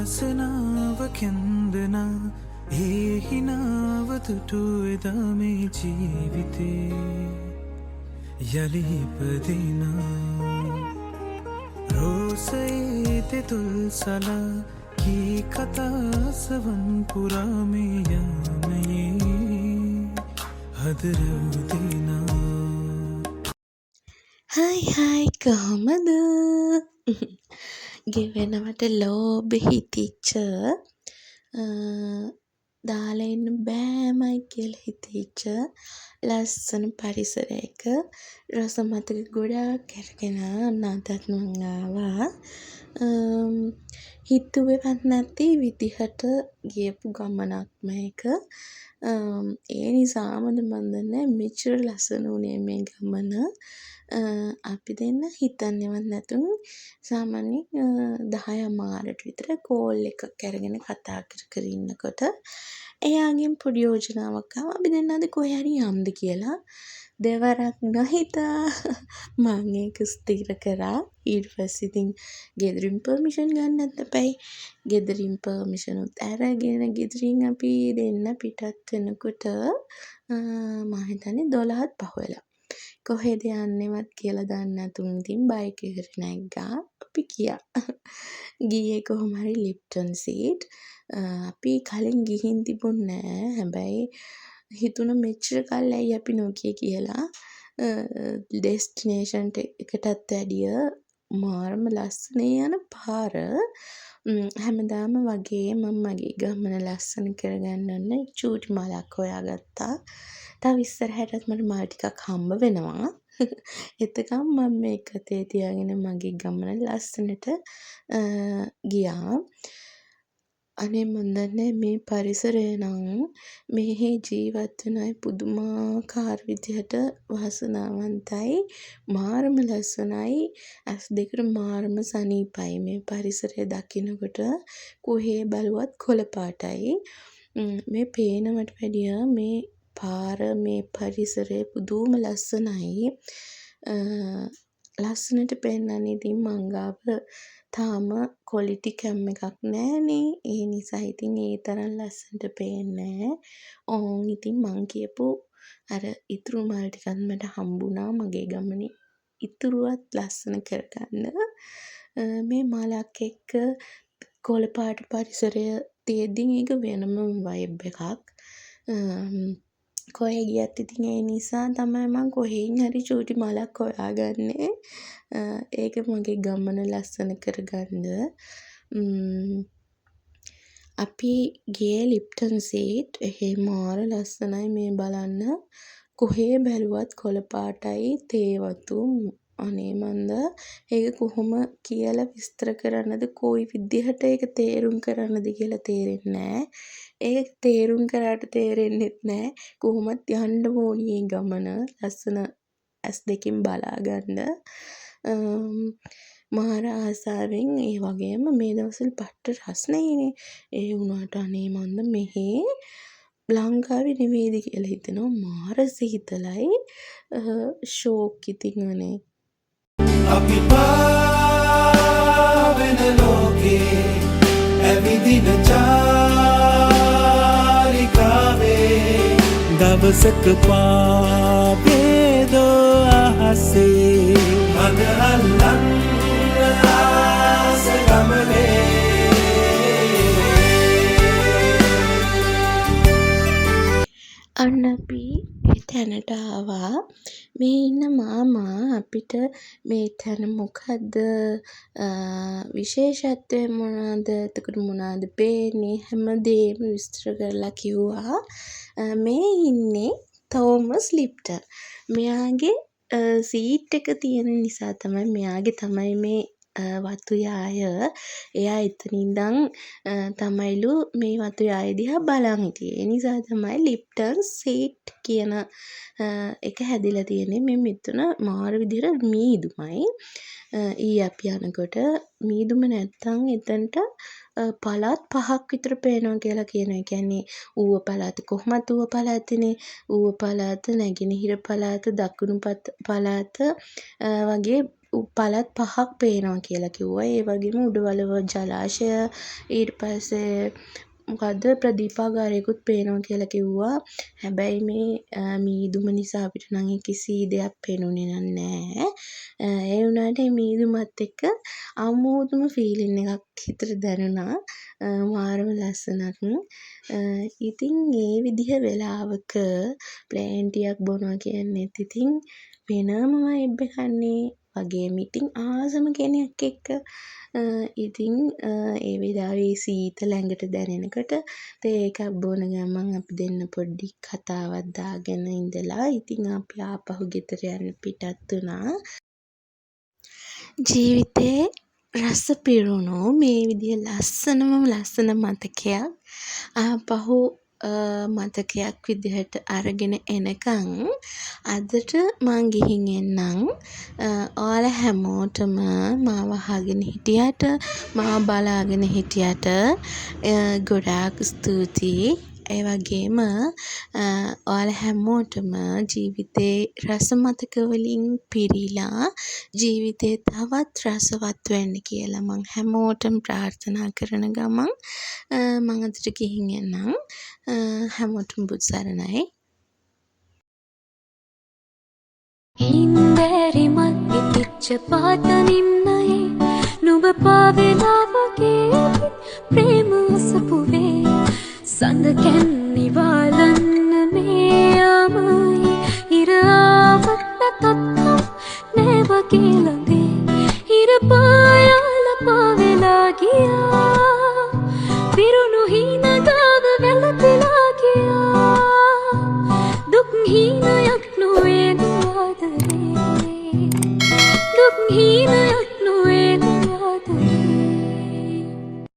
වාසනාව කැන්දනා ඒ හිනාව තුටු එදා මේ ජීවිතේ යළි ඉපදිනා. රෝසයේ තෙතුල් සලා කී කතා සවන් පුරා මේ යාමයේ හද රැව්දිනා. හායි හායි, කොහොමද? ගෙවෙනවට ලෝභ හිතිච්ච, දාලා එන්න බෑමයි කියලා හිතිච්ච ලස්සන පරිසරයක රස මතක ගොඩාක් අරගෙන ඔන්න අදත් මං ආවා. හිතුවෙවත් නැති විදිහට ගියපු ගමනක් මේක. ඒ නිසාමද මන් දන්නේ නෑ, මෙච්චර ලස්සන වුණේ මේ ගමන. අපි දෙන්න හිතන්නෙවත් නැතුව සාමාන්‍යයෙන් 10:30ට විතර කෝල් එකක් අරගෙන කතා කර කර ඉන්නකොට එයාගෙන් පොඩි යෝජනාවක් ආවා අපි දෙන්න අද කොහේ හරි යන්ද කියලා. දෙවරක් නොහිතා මං ඒක ස්ථිර කරා. ඊට පස්සේ ඉතින් ගෙදරින් පර්මිෂන් ගන්නත් එපායැ. ගෙදරින් පර්මිෂනුත් අරගෙන ගෙදරින් අපි දෙන්න පිටත් වෙනකොට මං හිතන්නේ 12ත් පහුවෙලා. කොහෙද යන්නේවත් කියලා දන්නේ නැතුව ඉතින් බයික් එකට නැග්ගා. අපි ගියා. ගියේ කොහොම හරි ලිප්ටන් සීට්. අපි කලින් ගිහින් තිබුන් නෑ. හැබැයි හිතුණ මෙච්චර කල් ඇයි අපි නොගියේ කියලා. ඩෙස්ටිනේෂන් එකටත් වැඩිය මාරම ලස්සනයි යන පාර. හැමදාම වගේ මං මගේ ගමන ලස්සන කරගන්න ඔන්න චූටි මලක් හොයාගත්තා. තව ඉස්සරහටත් මට මල් ටිකක් හම්බ වෙනවා. එතකම් මං මේක අතේ තියාගෙන මගේ ගමන ලස්සනට ගියා. අනේ මන් දන්නේ නෑ, මේ පරිසරය නම් මෙහි ජීවත් වෙන අය පුදුමාකාර විදිහට වාසනාවන්තයි. මාරම ලස්සනයි. ඇස් දෙකට මාරම සනීපයි මේ පරිසරය දකිනකොට. කොහේ බැලුවත් කොළ පාටයි. මේ පේනවට වැඩිය මේ පාර, මේ පරිසරය පුදුම ලස්සනයි. ලස්සනට පෙන්නන්න ඉතින් මං ගාව තාම කොලිටි කැම් එකක් නෑනේ. ඒ නිසා ඉතින් ඒ තරම් ලස්සනට පේන්නේ නෑ. ඕන් ඉතින් මං කියපු අර ඉතුරු මල් ටිකත් මට හම්බුණා මගේ ගමනේ ඉතුරුවත් ලස්සන කරගන්න. මේ මලක් එක්ක කොළ පාට පරිසරය තියෙද්දි ඒක වෙනම වයිබ් එකක්. කොහේ ගියත් ඉතින් ඒ නිසා තමයි මං කොහෙන් හරි චූටි මලක් හොයාගන්නේ. ඒක මගේ ගමන ලස්සන කරගන්න. අපි ගියේ ලිප්ටන් සීට්. එහෙ මාර ලස්සනයි මේ බලන්න. කොහේ බැලුවත් කොළ පාටයි තේ වතු. අනේ මන්දා, ඒක කොහොම කියලා විස්තර කරන්නද, කොයි විදිහට ඒක තේරුම් කරන්නද කියලා තේරෙන්නේ නෑ. ඒක තේරුම් කරාට තේරෙන්නෙත් නෑ. කොහොමත් යන්නම ඕනි ඒ ගමන ලස්සන ඇස් දෙකින් බලා ගන්න. මාර ආසාවෙන්. ඒ වගේම මේ දවස්වල පට්ට රස්නෙයිනේ. ඒ වුණාට අනේ මන්ද, මෙහේ ලංකාවේ නෙවෙයිද කියලා හිතෙනවා. මාර සීතලයි. ෂෝක් ඉතින් අනේ. අපි පාවෙන ලෝකේ ඇවිදින චාරිකාවේ දවසක පාවේදෝ අහසේ මග අල්ලන්න ආස ගමනේ. අන්න අපි ඒ තැනට ආවා. මේ ඉන්න මාමා අපිට මේ තැන මොකද්ද, විශේෂත්වය මොනවද, එතකොට මොනවද පේන්නේ, හැමදේම විස්තර කරලා කිව්වා. මේ ඉන්නේ තෝමස් ලිප්ටන්. මෙයාගේ සීට් එක තියෙන නිසා තමයි, මෙයාගේ තමයි මේ වතු යාය. එයා එතන ඉඳන් තමයිලු මේ වතු යාය දිහා බලන් හිටියේ. ඒ නිසා තමයි ලිප්ටන් සීට් කියන එක හැදිලා තියෙන්නේ. මේ මෙතන මාර විදිහට මීදුමයි. ඊයේ අපි යනකොට මීදුම නැත්තම් එතනට පළාත් පහක් විතර පේනවා කියලා කියනවා. ඒ කියන්නේ ඌව පළාත කොහොමත් ඌව පළාතනේ. ඌව පළාත, නැගෙනහිර පළාත, දකුණු පළාත වගේ. පළාත් පහක් පේනවා කියලා කිව්වා. ඒ වගේම උඩවලව ජලාශය, ඊට පස්සේ මොකද්ද ප්‍රදීපාගාරයකුත් පේනවා කියලා කිව්වා. හැබැයි මේ මීදුම නිසා අපිට නම් ඒ කිසි දෙයක් පෙනුනේ නම් නෑ. ඒ වුණාට ඒ මීදුමත් එක්ක අමුතුම ෆීලින් එකක් හිතට දැනුණා. මාරම ලස්සනක්. ඉතින් ඒ විදිහ වෙලාවක ප්ලේන් ටීයක් බොනවා කියන්නෙත් ඉතින් වෙනම වයිබ් එකක් නේ. වගේම ඉතින් ආසම කෙනෙක් එක්ක. ඉතින් ඒ වෙලාවේ සීතල ඇඟට දැනෙනකොට තේ එකක් බොන ගමන් අපි දෙන්න පොඩි කතාවක් දාගෙන ඉඳලා ඉතින් අපි ආපහු ගෙදර යන්න පිටත් වුණා. ජීවිතේ රස පිරුණු මේ විදිහ ලස්සනම ලස්සන මතකයක් ආපහු මතකයක් විදිහට අරගෙන එනකන් අදට මං ගිහින් එන්නම්. ඔයාලා හැමෝටම මාව අහගෙන හිටියට, මාව බලාගෙන හිටියට ගොඩාක් ස්තුතියි. ඒ වගේම ඔයාලා හැමෝටම ජීවිතේ රස මතක වලින් පිරිලා ජීවිතේ තවත් රසවත් වෙන්න කියලා මං හැමෝටම ප්‍රාර්ථනා කරන ගමන් මං අදට ගිහින් එන්නම්. හැමෝටම බුදු සරණයි. ඉන්දැරි මල් ඉතිච්ච පාත නිම්නයේ නුඹ පාවෙලා වගේ.